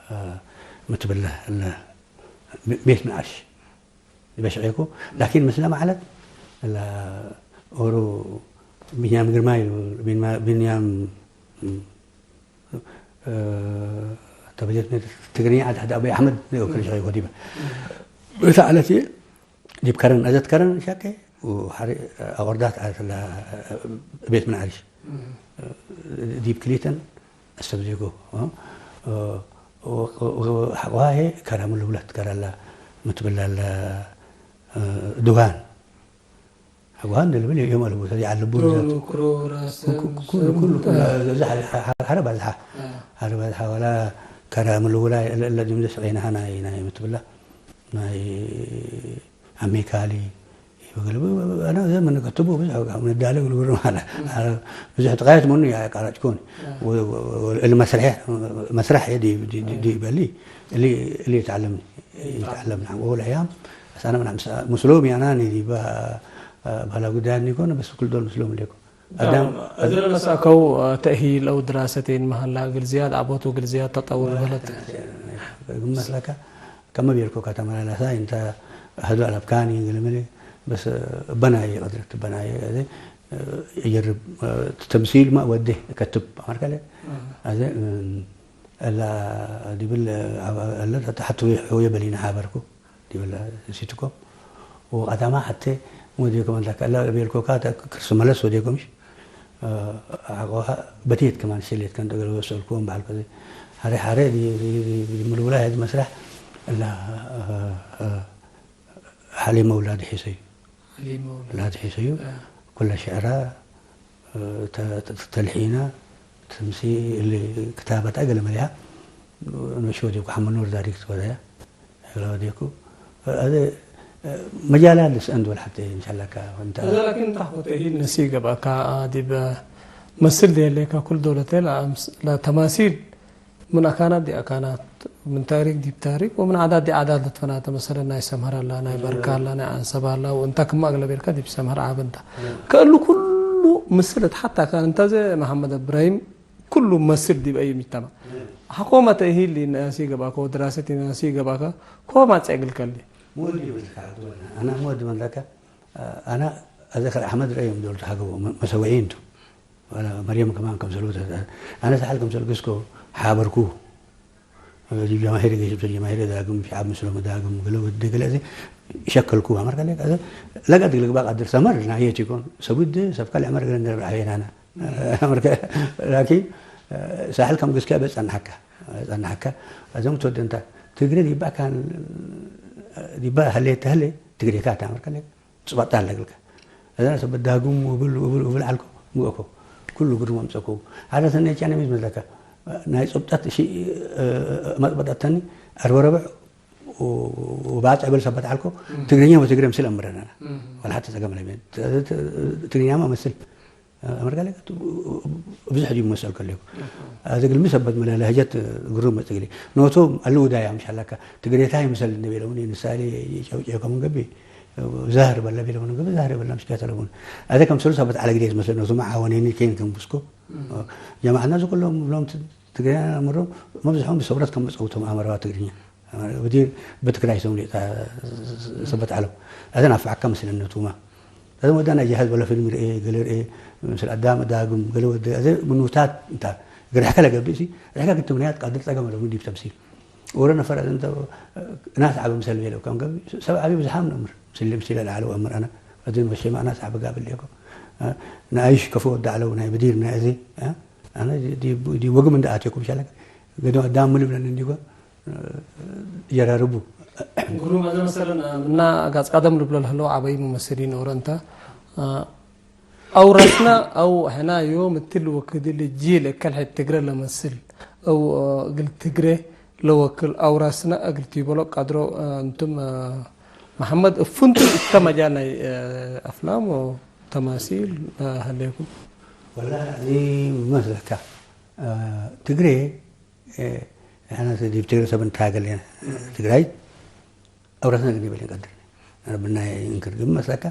አ፣ ምትብለ፣ እላ ቤ-፣ ቤት ነአሽ። ዲበ ሸቄኮ፣ ላኪን ምስለ መዐለት እለ ኦሮ ቢንያም ግርማይ፣ ቢንማ-፣ ቢንያም፣ እ፣ ተበጀት ትግርኛ ዐድ ሐድ አበይ አሕመድ ወክል ሸቂቆ ዲበ። እተ ዐለት ዲብ ከረን፣ አዘት ከረን ሸቄ ወሐሬ አወርዳት ዐለት ለቤት ምን ዐሪሽ ዲብ ክሊተን አስተብዜጎ፣ እ፣ ሐቆ ህዬ ከረ ምን ልብለት ከረ ለ ምትብለ ለ ዱጋን አግዋን ለልብል ዮም አልቡ፣ ተዚ አልቡ ዶሉ፣ ብዛት። ክሮ፣ ራሰ፣ ኩ-፣ ኩ-፣ ኩሉ፣ ሰም፣ ኩሉ፣ ኩሉ፣ አ። እዚ ሐ-፣ ሐ-፣ ሐረ ባዝሓ። አ። ሐረ ባዝሓ ወላ ከረ ምን ልውላይ እለ፣ እለ ዲም ዘስቀይናሃ ናይ፣ ናይ ምትብላ፣ ናይ አሜካሊ፣ ይበገል ብ-፣ ብ-፣ አና ዘመን ከትቡ ብዙሕ ምን ዳለ ግልግሉ ማለ። አ። ብዙሕ ተቃየት መኑ ያቃራጭኮን። አ። ወ-፣ ወ-፣ ወ-፣ እሊ መስርሕ፣ መስርሕ ዲ፣ ዲ፣ ዲ፣ አ። ዲ በሊ፣ እሊ፣ እሊ ይትዓለምኒ። ይትዓለምኒ። ወሁል አያም፣ አስ አና ምን ምስ-፣ ምስሎም ያናኒ ዲባ፣ አ፣ ባህላ ጉዳይ ኒኮን፣ በስ ክል ዶል ምስሎም ሌኮ። አዳም እዘ ለነሳእከው ተእሂል አው ድራሰቴን መሀላ እግል ዝያድ ዐቦት ወእግል ዝያድ ተጠውር በለት። ግመት ለከ ከመ ቤልኮ ከተመላላሳ እንተ አህዱ አለብካኒ ግልምሊ በስ በናይ ቀድረት በናይ አዜ እጀርብ ተምሲል ማ ወዴ ከትብ አመርከለ አዜ እላ ዲብል አለ ተሐቱ ሆየ በሊነ ሐበርኩ። ዲብለ ሲትኮ ወቀዳማ ሐቴ ወዴኮ መንታ ከእለ ቤልኮካ ተ-፣ ክርስ መለስ ወዴኮ ምሽ፣ አ፣ ሐቆ በቴት ከማን ሸሌት ከን ደገለ ወሰልኮ በሐልኮ ሐሬ ሐሬ ዲ-፣ ዲ-፣ ዲ-፣ ዲ-፣ ምልውላ ሄድ መስራሕ እላ፣ አ፣ አ፣ ሐሊመ ውላድ ሒሰዩ። ሐሊመ ውላድ። ውላድ ሒሰዩ። አ። ኩለ ሽዕራ ተ-፣ ተ-፣ ተልሒና፣ ትምሲል፣ ክታበት፣ አገለ መሊሃ፣ ኖሽ ወዴኩ፣ ሐመድ ኑር ዳሪክት ወደያ፣ እግለ ወዴኩ። አዜ መጃላት ልስአን ዶል ሐቴ እንሻላካ ወንታ። አዜ ላኪን ታሕኮተ ኢሂል ነሲ ገብአካ፣ ዲብ መስል ዴሌካ ኩል ዶለቴ ለአምስ-፣ ለተማሲል ምን አካናት ዲብ አካናት፣ ምን ታሪክ ዲብ ታሪክ ወምን ዓዳት ዲብ ዓዳት ለትፈናተ፣ መሰለን ናይ ሰምሀር አላ፣ ናይ በርካ አላ፣ ናይ አንሰብ አላ፣ ወእንታ ክመ አግለቤልካ ዲብ ሰምሀር ዓብ እንተ። ከእሉ ኩሉ ምስል እት ሐታ ካን እንተ ዘ መሐመድ እብራሂም ኩሉ መስል ዲብ አዩ ምጅተማዕ። ሐቆመ ተእሂል ነሲ ገብአከ ወድራሰት ነሲ ገብአከ ኮ ማጽእ እግልከ እሊ። ሞዲ ብልካ አና ሞዲ መለከ አና አዘክር አሕመድ ረአዮም ዶል ተሃገቦ መ-፣ መሰወዒን ቱ። ወለ መርየም ከማን ከምሰልሁት፣ አነ ሰሐል ከምሰል ግስኮ ሓበርኩ። ዲብ ጀማሂር ገይስ፣ ጀማሂር ዳግም፣ ሸዓብ ምስሎም ዳግም፣ ገለ ወደ ገለ እዚ ሸከልኩ አመርከ ለቀ፣ ለቀት ልግባ ቀድር ሰመር ናየት ይኮን፣ ሰቡድ ሰብከ ለዕመር ገለ እንደርብ ዐቤናና። አመርከ ላኪን ሳሕል ከም ግስከ በጸናሐከ፣ ጸናሐከ፣ አዘም ትወደንታ ትግሬ ዲባ ካን፣ ዲባ ህሌት ተህሌ ትግሬ ካታ አመርከ ለቀ። ጽባጣ አለ እግልከ። እዘ ሰበት ዳግም ወብል ወብል ወብል ዐልኮ ምእኮ። ኩሉ ግሩም አምጸኮ። ሐደ ሰኔ ቻነ ሚዝ መዝለከ። ናይ ጽብጠት እሺ፣ እ፣ መጥበጠት ተኒ አርበ ረብዕ ወ-፣ ወባጽዕ ብል ሰበት ዐልኮ። እም። ትግርኛ ወትግሬ ምስል አምረናና። እም። ወላ ሐተ ጸገም ለቤን። ት-፣ ት-፣ ትግርኛማ መስል። አመርካ ለከ ቱ-፣ ብዙሕ ዲብ መሰል ከሌኩ። እም። አዚ ግልሚ ሰበት መለ ለህጀት ግሩም መጽእ እግሊ። ኖቶም አሉ ውዳያም ሻላካ ትግሬታይ ምሰል እንቤለውን ንሳሌ ጨውጨ ከም ገቢ ዛህር በለ ቤለ ምን ግብ ዛህር በለ ምሽከተ ለቡን። አተ ከምሰሉ ሰበት ዐለ ግዴት መስለ ነቱ መዓወኔኒ ኬን ከም ብስኮ። እም። ጀማዕና እዚ ኩሎም ሎም ት-፣ ትግርኛ ምሮም መብዝሖም ብሰውረት ከም መጸውቶም አመረዋ ትግርኛ። ብዲር ብትግራይ ሰው ሌጣ ሰበት ዐለው። አተ ናፍዓካ መስለነቱማ። አተ ወዳና ጀሃዝ ወለ ፊልም ርኤ፣ ገለ ርኤ፣ ምስል አዳም ዳግም፣ ገለ ወደ፣ አተ ምኑታት እንታ ግርሕከ ለገብእ ሲ፣ ርሕከ ግትምንያት ቃድር ጸገም አለው ዲብ ተምሲል። ወረ ነፈር አዘንተ እናስ ዓቢ ምሰል ቤለው ከም ገብእ፣ ሰብ ዓቢ ብዝሓም ነምር። ምስል፣ ምስል ለዓለው አምር አነ። አዘን ወሸማ እናስ ዓቢ ጋብል ሌኮ። አ፣ ነአይሽ ከፎ ወደ ዐለው ናይ ብዲር ናይ እዚ፣ አ፣ አነ ዲ፣ ዲ፣ ዲ ወግም እንደ አቴኩም ሻለክ። ገደም አዳም ምን ብለን እንዲጎ፣ አ፣ ጀራርቡ። ግሩም፣ አዘ መሰለን፣ አ፣ ምና ጋጽ ቀደም ልብሎ ለህለው ዓበይ ሙመስሊን ወረ እንተ፣ አ፣ አውረስነ አው ሕነ ዮም እትሊ ወክድ እሊ ጂል እከል ሕድ ትግረ ለመስል አው እግል ትግሬ ለወክል አውረስነ እግል ቲበሎ ቀድሮ እንቱም መሐመድ እፍንቱ እተ መጃል ናይ አፍላም ወተማሲል ሀሌኩም? ወላሂ አዚ መስለካ ትግሬ ሕነ ዲብ ትግሬ ሰብ ንታገል ትግራይ አውረስነ እግል ኒበል እንቀድር። ብናይ እንክር ግን መስለካ፣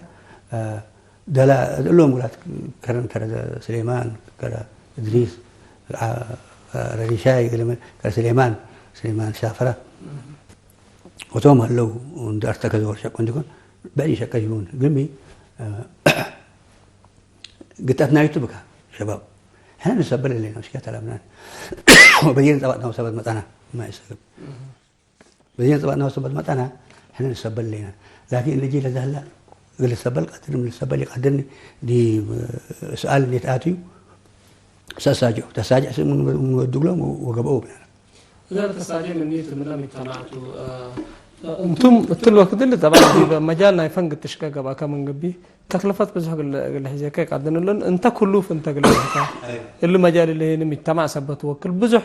አ፣ ደላ እሎም ጉላት ከረን ከረ ስሌማን፣ ከረ እድሪስ፣ አ፣ ከረ ሪሻይ፣ ከረ ስሌማን፣ ስሌማን ሻፈራ። ወቶም ሀለው እንደ አርተ ከዘወር ሸቆ እንዲኮን፣ በዕድ ሸቀ ይሁን። ግሚ ግጠት ናይቱ ብካ ሸባብ። ሕነ ንሰበል ህሌነ፣ ምሽክለት አለብነ። ወበዜነ ጸባጥናሁ ሰበት መጸና፣ ማ ኢሰግብ። በዜነ ጸባጥናሁ ሰበት መጸና፣ ሕነ ንሰበል ህሌነ። ላኪን ልጂ ለዘህላ እግል ልሰበል ቀድር፣ ምን ልሰበል ኢቀድርኒ፣ ዲብ ሰኣል እንዴ ተአትዩ፣ ሰሳጅዑ። ተሳጅዕ ስእም ምን ወዱ እግሎም ወገብአው ብለና። እዘ ለተሳዴ ምኒቱ ምነ ምጅተማዕ ቱ፣ እ፣ እንቱም እትሊ ወክድ እሊ ጠብዐን ዲብ መጃል ናይ ፈን ግትሽቀ ገብአከ ምን ግቢ፣ ተክልፈት ብዙሕ እግል፣ እግል ሕዜከ ይቀድን እለን፣ እንተ ክሉፍ እንተ እግል ሕዜከ፣ እሊ መጃል እሊ ህዬ ምጅተማዕ ሰበት ወክል ብዙሕ፣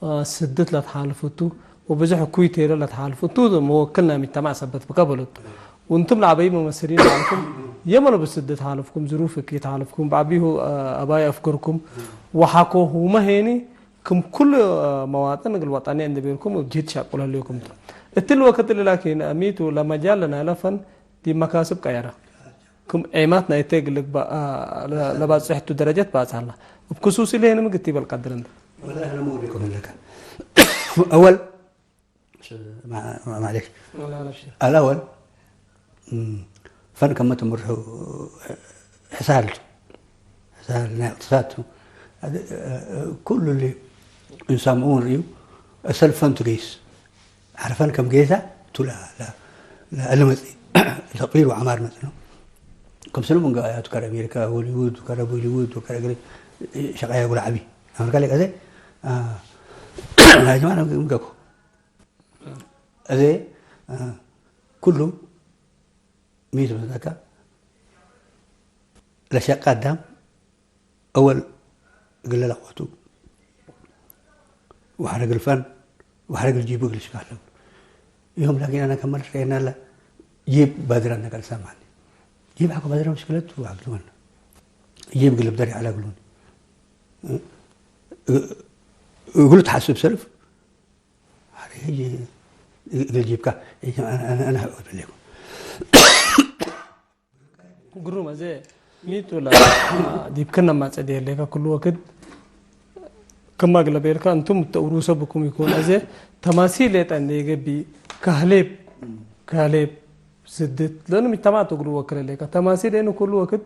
እ፣ ስድት ለትሓልፉ ቱ፣ ወብዙሕ እኩይ ቴለ ለትሓልፉ ቱ፣ መወክል ናይ ምጅተማዕ ሰበት ብከ በሉት። ወእንቱም ለዐበዩ መመስሊን ዐልኩም፣ የመ ለብስድት ሓልፍኩም፣ ዝሩፍ እኪት ሓልፍኩም፣ በዐቢሁ፣ እ፣ አባይ አፍገርኩም፣ ወሓኮሁመ ሄኒ፣ ክም ኩሉ መዋጥን እግል ወጠንየ እንዴ ቤልኩም እብ ጅህድ ሻቁል ህሌኩም ቱ። እትሊ ወክድ እሊ ላኪን፣ አሚቱ ለመጃል ለናይለ ፈን ዲብ መካስብ ቀየረ። ክም ዔማት ናይተ እግል ልግባእ፣ አ፣ ለ-፣ ለባጽሕ ቱ ደረጀት ባጽሕ ሀላ። እብ ክሱስ እሊ ሄኒ ምግት ኢበል ቀድር እንተ። ወላሂ አነ ማ ወዴኩም ለከ። አወል፣ ማ-፣ ማ-፣ ማሌሽ። ወላ አብሽር። አልአወል፣ እም፣ ፈን ከመ ትምርሑ ሕሳል ቱ። ሕሳል ናይ እቅትሳድ ቱ። አድ-፣ እ፣ እ፣ ኩሉ እሊ እንሳምዑ ንርእዩ፣ እሰል ፈን ቱ ገይስ። ዐረ ፈን ከም ገይሳ ቱ ለ-፣ ለ-፣ ለእለ መጽኢ፣ ተቅቢል ወዐማር መጽእ ነው። ክምሰሉ ምን ገበያቱ ከረ አሜሪካ፣ ሆሊውድ፣ ከረ ቦሊውድ፣ ከረ እግል ሸቀያ ጉል ዐቢ። አመርካ ሌቀ ዘ፣ አ፣ ናይ ጀማል ምገኮ። እዜ፣ አ፣ ኩሉ ሚ ትመጽአከ ለሸቀ አዳም አወል እግለ ለቅወቱ ወሐረግ ልፈን ወሐረግ ልጂቡ እግል ሽቃለው። ዮም ላኪን አነ ከመ ልትረኤና ለ ጂብ ባድር አነ ከልሰማኒ። ጂብ ሐቆ ባድር ምሽክለት ወዐብዱ ወነ። ጂብ እግል ብደር ዐለ እግሉኒ። እ-፣ እ-፣ እግሉ ተሐስብ ሰልፍ አረ ህዬ እግል ጂብካ፣ አነ፣ አነ፣ አነ ሐቆ እብሌኩም። ግሩም፣ አዜ ሚቱ ለ-፣ ዲብ ክነ ማጸ ዲህሌከ ኩሉ ወክድ ክመ እግለ ቤልከ፣ እንቱም እተ ውሩሰ ብኩም ኢኮን፣ አዜ ተማሲል ሌጠ እንዴ ገብእ፣ ከህሌብ፣ ከህሌብ ስድት፣ ለእኑ ምጅተማዕ ቱ እግሉ ወክል ሌከ። ተማሲል ሌኑ ኩሉ ወክድ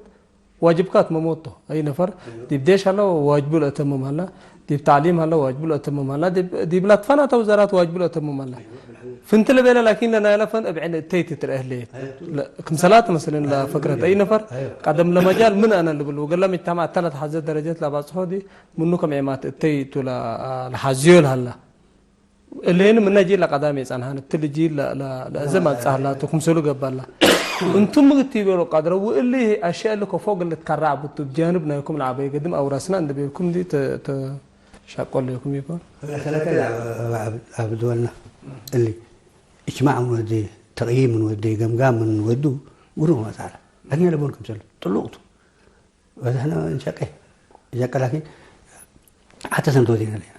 ዋጅብካት መሞቶ። አይ ነፈር ዲብ ዴሽ ሀለ ዋጅቡ ለአተምም ሀለ፣ ዲብ ተዕሊም ሀለ ዋጅቡ ለአተምም ሀለ፣ ዲብ፣ ዲብ ለትፈናተ ውዛራት ዋጅቡ ለአተምም ሀለ። ፍንት ለቤለ ላኪን ለናይለ ፈን እብ ዐይን እተይ ትትረአ ህሌት። ለ-፣ ክምሰላት መስለን ለፈክረት አይ ነፈር ቀደም ለመጃል ምን አነ ልብል ወገለ ምጅተማዕ እተ ለትሐዘ ደረጀት ለባጽሖ ዲ ምኑ ከም ዔማት እተይ ቱ ለ-፣ ለሐዝዮ ለሀላ። እሌን ምነ ጂል ለቀዳም የጸንሐን፣ እትሊ ጂል ለ-፣ ለ-፣ ለእዘ ማጽእ ሀላቱ ክምሰሉ ገብአላ። እንቱም ምግት ኢቤሎ ቀድረ፣ ወእሊ አሽያእ እሊ ከፎ እግል ልትከረዕ ዐቡቱ፣ እብ ጃንብ ናይኩም ለዐበየ ገድም አውራስና እንዴ ቤልኩም ዲ ተ-፣ ተሻቆ ሌኩም ኢኮን? ሰለተ ለዐብ-፣ ዐብ-፣ ዐብድ ወልና እሊ እጅማዕ ምን ወዴ፣ ተቅይም ምን ወዴ፣ ገምጋም ምን ወዱ፣ ግሩም መጽአለ። ላኪን ለቦን ክምሰል ጥሉቅ ቱ። በዛህነ እንሸቄ፣ እንሸቄ ላኪን ሐተ ሰነት ወዴነ ሌና።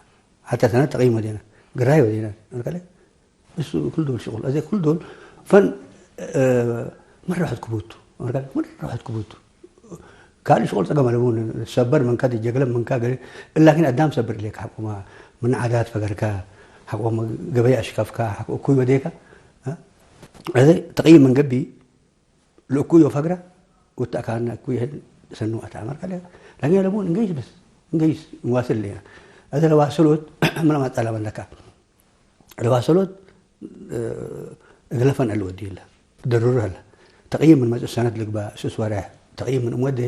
ሐተ ሰነት ተቅይም ወዴነ። ግራይ ወዴነ። አመርከለ እሱ ኩል ዶል ሽቁል። አዜ ኩል ዶል ፈን፣ እ፣ መረ ዋሕድ ክቡቱ። አመርከለ መረ ዋሕድ ክቡቱ። ካልእ ሽቁል ጸገም አለቡ። ሰበር መንካ፣ ጀግለም መንካ፣ ገሌ። ላኪን አዳም ሰብር ኢሌክ ሐቆማ ምን ዓዳት ፈገርካ፣ ሐቆማ ገበያ አሽከፍካ፣ ሐቆ እኩይ ወዴካ። እ? አዜ ተቅይም ምን ገብእ፣ ለእኩዮ ፈግረ ወተአካነ እኩይ ህል ሰኑ አተ አመርከለ። ላኪን ለቡ እንገይስ በስ፣ እንገይስ እንዋስል ሌና። አዜ ለዋስሎት ምን ለማጸ ለመለካ። ለዋስሎት፣ እ፣ እግለ ፈን አልወድዩ ለ። ደሩር ሀለ። ተቅይም ምን መጽእ ሰነት ልግባእ፣ ስስ ወሬሕ ተቅይም ምን እምወዴ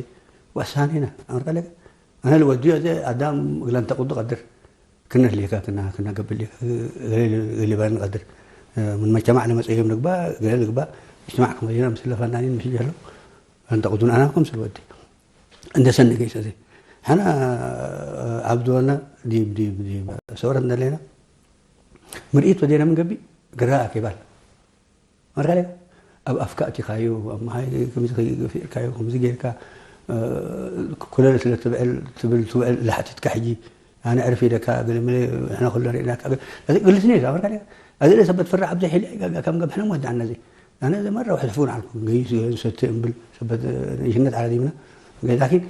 ወአሳኔነ አመርከለ። አነ ልወድዩ አዜ አዳም እግለ እንተቅዱ ቀድር። ክነ ህሌከ፣ ክነ፣ ክነ ገብእ ህሌከ፣ ገሌ፣ ገሌ ባል ንቀድር። ምን መጅተማዕ ለመጽአዮም ልግባእ፣ ገሌ ልግባእ፣ እጅትማዕ ክም ወዴነ ምስለ ፈናኒን ምስል ጀለው፣ ለንተቅዱን አናም ክምስል ወዴ። እንደ ሰኒ ገይስ አዜ። ሕነ ዐብድ ወነ ዲብ፣ ዲብ፣ ዲብ ሰውረት እንደ ሌነ፣ ምርኢት ወዴነ ምን ገብእ፣ ግራ አኬባል። መርሐለ አብ አፍካ አቲካዩ፣ አማሃይ ክምዚ ከይገፊዕካዩ፣ ክምዚ ጌርካ፣ እ፣ ኩለል ስለ ትብዕል፣ ትብል፣ ትውዕል ለሐቲትካ ሕጂ፣ አነ ዕርፍ ኢለካ፣ እግል ምለ፣ ሕነ ኩለ ርኢናካ፣ እግል፣ አዜ እግል ስኔት፣ መርሐለ አዜ ለሰበት ፍራ አብዘ ሒል፣ ከም ገብሐነ ወዳዕና አዜ። አነ አዜ መረ ወሕድ ሕፉን ዐልኩ፣ ገይስ፣ ገይስ ሰቴ እምብል፣ ሰበት፣ እ፣ ንእሽነት ዐለ ዲብነ፣ ላኪን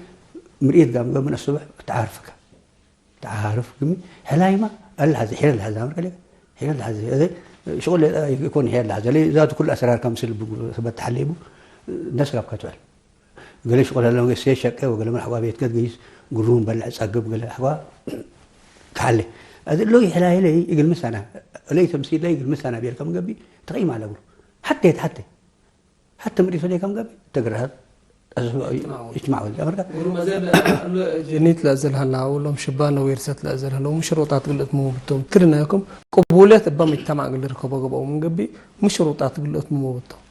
ምርኢት ጋም ምን አስበሕ ተዓርፍካ። ተዓርፍ ግሚ፣ ሕላይማ፣ አልሐዘ፣ ሒረ ለሐዘ፣ አመርከ ሌከ፣ ሒረ ለሐዘ። አዜ ሽቁል ኢኮን ሒረ ለሐዘ። ለዛቱ ኩሉ አስራር ከምስል ብጉ ሰበት ተሐሌቡ፣ ነስ ጋብካ ትውዕል። ገሌ ሽቁል ሀለ፣ ገሌ ሴት ሸቄ ወገሌ ምን ሐዋ ቤትከ ትገይስ፣ ግሩም በልዕ ጸግብ፣ ገሌ ሐዋ ተሐሌ። አዚ እሎ ይሕላይለይ እግል ምሳና፣ እለይ ተምሲለይ እግል ምሳና ቤልከ ምን ገብእ ተቅይም አለብሉ። ሐቴ ተሐቴ፣ ሐቴ ምድ ኢፈዴከ ምን ገብእ ተግረሀት እጅትማዕ ወልድ አመርከ። ግሩም። አዜ ለ-፣ ለ-፣ ጀኒት ለእዘል ሀላ፣ አው ሎም ሽባን ወዌርሰት ለእዘል ሀለው፣ ምን ሽሩጣት እግል እትምሙ ብቶም? ትርናይኩም ቅቡልየት እበ ሙጅተማዕ እግል ልርከቦ ገብአው ምን ገብእ፣ ምን ሽሩጣት እግል እትምሙ ብቶም?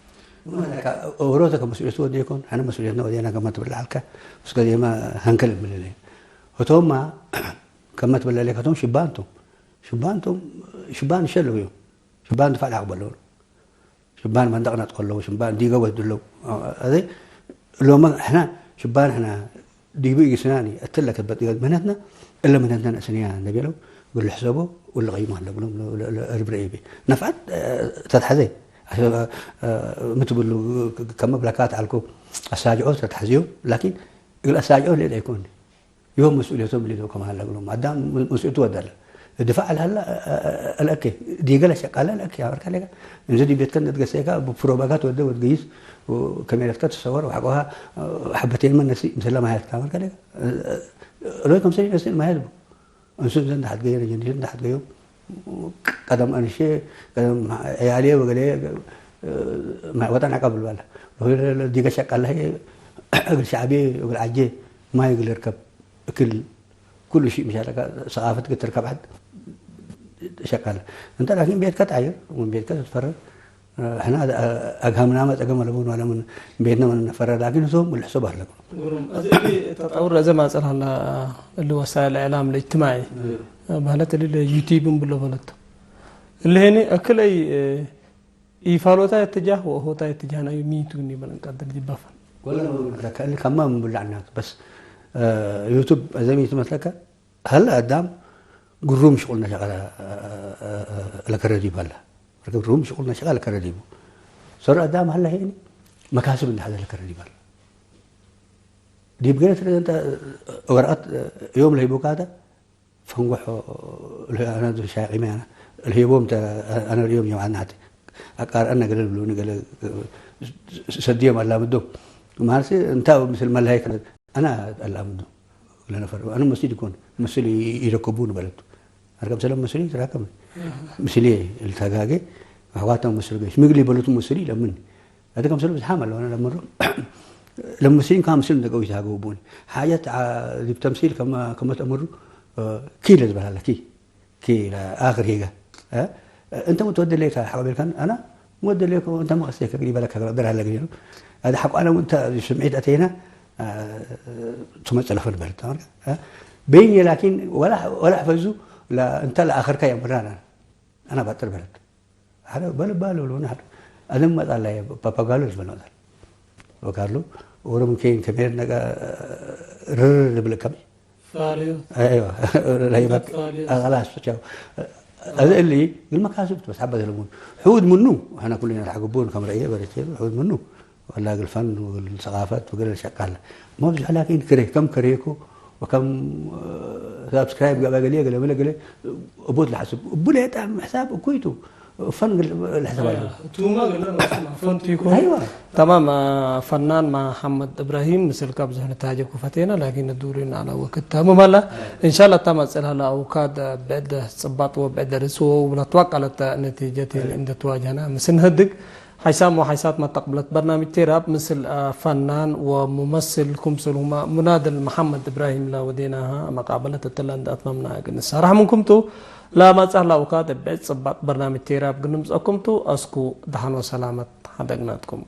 ወሮተ ከመስኡልየቱ ወዴኮን፣ አነ መስኡልየትነ ወዴና ከመ ትብል ዐልከ፣ እስከ ዴመ ሀንክል እብልለ። ህቶምማ ከመ ትብለሌ ከቶም ሽባን ቶም፣ ሽባን ቶም፣ ሽባን ሸለውዮም፣ ሽባን ድፋዕ ለአቅበለው፣ ሽባን መንደቅ ነጥቀለው፣ ሽባን ዲገ ወድለው። አዜ እሎመ ሕና ሽባን ሕና ዲቡ ኢግስናኒ እትለ ከበት ዲገ ምህነትነ፣ እለ ምህነትነ ነአስንያ እንዴ ቤለው፣ እግል ልሕሰቦ ወልቀይሞ አለብሎም። ለእርብረ ኢቤ ነፍዐት ተትሐዜ፣ ምትብሉ ከመ ብለካት ዐልኩ፣ አሳጅዖ ተትሐዝዮም፣ ላኪን እግል አሳጅዖ ሌጠ ኢኮን። ዮም መስኡልየቶም ሊዶ ከማን ለእግሎም አዳም መስኡልቱ ወደለ። ድፋዕ ለሀለ ለአኬ፣ ዲገ ለሸቃለ ለአኬ አመርከ ሌጋ። እንዚ ዲብ ቤትከ እንዴ ትገሰይካ፣ ብፕሮባጋት ወደ ወትገይስ፣ ከሜረትከ ትሰወር፣ ወሐቆሃ ሐበቴንመ ነሲ፣ ምስለ ማየትከ አመርከ ሌጋ። እሎይ ከምሰል ነሲን ማየት ቡ። እንሱ እንዘ እንደ ሐትገዮ፣ ነጀኒቱ እንደ ሐትገዮ፣ ቀደም አንሼ፣ ቀደም ዕያሌ ወገሌ፣ ወጠን ዐቀብ ልባለ። ዲገ ሸቃለ ህዬ፣ እግል ሸዕቤ ወእግል ዐጄ ማይ እግል ልርከብ። እክል ኩሉ ሺእ ምሻለከ ሰቃፈት እግል ትርከብ ሐድ ሸቃለ። እንተ ላኪን ቤትከ ተዐይር ወምን ቤትከ ትትፈረር። ሕነ አግሀምናመ ጸገም አለቡን ወለ ምን ቤትነ ምን ነፈረ ላኪን ህቶም እግል ሕሰብ አለቡ። ግሩም። እዚ እሊ ተጠውር ለዘ ማጽእ ሀላ እሊ ወሳይል እዕላም ለእጅትማዒ በህለት እሊ ለዩቲብ እንብሎ በለቱ። እሊ ሄኒ እክለይ ኢፋሎታይ እትጃህ ወእሆታይ እትጃህ ናይ ሚቱ እንዲ በል እንቀድር ጅበ ፈን። ወለ ለከ እሊ ከማ ምን ብላዕ ናቱ በስ ዩቱብ አዘ ሚቱ መስለከ ሀለ አዳም ግሩም ሽቁል ነሸቀ ለከረ ዲቡ ሀለ። ግሩም ሽቁል ነሸቀ ለከረ ዲቡ። ሰሩ አዳም ሀለ ሄኒ መካስብ እንደ ሐዘ ለከረ ዲቡ ሀለ። ዲብ ገሌ ትርኤ እንተ ወረቀት ዮም ለህይቡካተ ፈንጎሖ ለአነ ሻቂመ አነ ለህይቦም ተ-፣ አነ ዮም ጀምዓና ሐቴ አቃርአነ ገሌ ልብሉኒ ገሌ ሰድዮም አላምዶም። ማለሲ እንተ ምስል መለሀይ ከ-፣ አነ አላምዶም። ለነፈር አነ መስል ኢኮን፣ መስል ኢ-፣ ኢረከቡኒ በለቱ። አርከም ሰለም መስል ኢትራከም። ምስልዬ ልተጋጌ፣ አሕዋተ መስል ገሽ፣ ምግል በለቱ መስል ለምን። አደ ከም ሰለም ዝሓም አለው፣ አነ ለምሮ፣ ለምስሊም ካም ምስል እንደ ቀዊት ሃገው ቡኒ። ሓጀት ዓ-፣ ዲብ ተምሲል ከመ፣ ከመ ተአምሩ፣ እ፣ ኪ ለዝበል ሀለ፣ ኪ። ኪ ለአክር ሄገ፣ እ? እንተ ምን ትወደሌከ ሐቆ ቤልከን፣ አነ ምወደሌከ እንተ መቀሴከ እግል ይበለከ እግል አቅደር ሀለ እግል ይሉ። አደ ሐቆ አነ ወእንተ ስምዒት አተይና፣ እ፣ ትመጽእ ለፈን በለት ተመልከ፣ እ? በይን ላኪን ወላ፣ ወላ ሕፈዙ ለ-፣ እንተ ለአክርከ የምራን አነ፣ አነ ባጥር በለት። ሐደ በልባሉ ለሆነ ሐደ አደም መጣ ላይ ፓፓጋሎ ልትበል መጣል። ወካሉ ኦሮም ኬን ከሜር ነጋ ርር ልብል ከሚ። ፋሪዮ። አይዋ። ለይበቅ። ፋሪዮ። አላስ ቻው። አዚ እሊ ግን መካስብ በስ ሐበ ዘለሙን። ሑድ ምኑ፣ አሕና ኩልና ለሐግቡን ከም ረአየ በረቴ ሑድ ምኑ። ወላ እግል ፈን ወእግል ሰቃፈት ወእግል ሸቃለ። መብዝሑ ላኪን ክሬ፣ ከም ክሬኮ ወከም ሳብስክራይብ ገብአ ገሌ፣ ገሌ ምለ ገሌ እቦት ለሐስብ። እቡ ሌጠ ሕሳብ እኩይ ቱ። ፈን እግል ለሕሰብ አለ። ቱመ እግል ፈን ቱ ይኮን። አይዋ። ተማም፣ ፈናን መሐመድ እብራሂም ምስልከ ብዙሕ ንትሃጀኩ ፈቴነ፣ ላኪን ዱሪን አለ ወቅት ተምም አለ። እንሻላ እታ መጽል ሀለ አውካድ ብዕድ ጽባጥ ወብዕድ ርእስ ወለትዋቀለት ነቲጀት እንደ ትዋጀህነ ምስል ንህድግ። ሓይሳም ወሓይሳት መተቅብለት በርናምጅ ቴራብ ምስል፣ አ፣ ፈናን ወሙመስል ክምሰልሁመ ሙናድል መሐመድ እብራሂም ለወዴናሀ መቃበለት እትለ እንደ አትመምና እግል ንሳረሕ ምንኩም ቱ። ለመጽእ ለአውካድ እብ ዕጽ ጽባጥ በርናምጅ ቴራብ እግል ንምጽአኩም ቱ። አስኩ ደሐን ወሰላመት ሐደግናትኩም።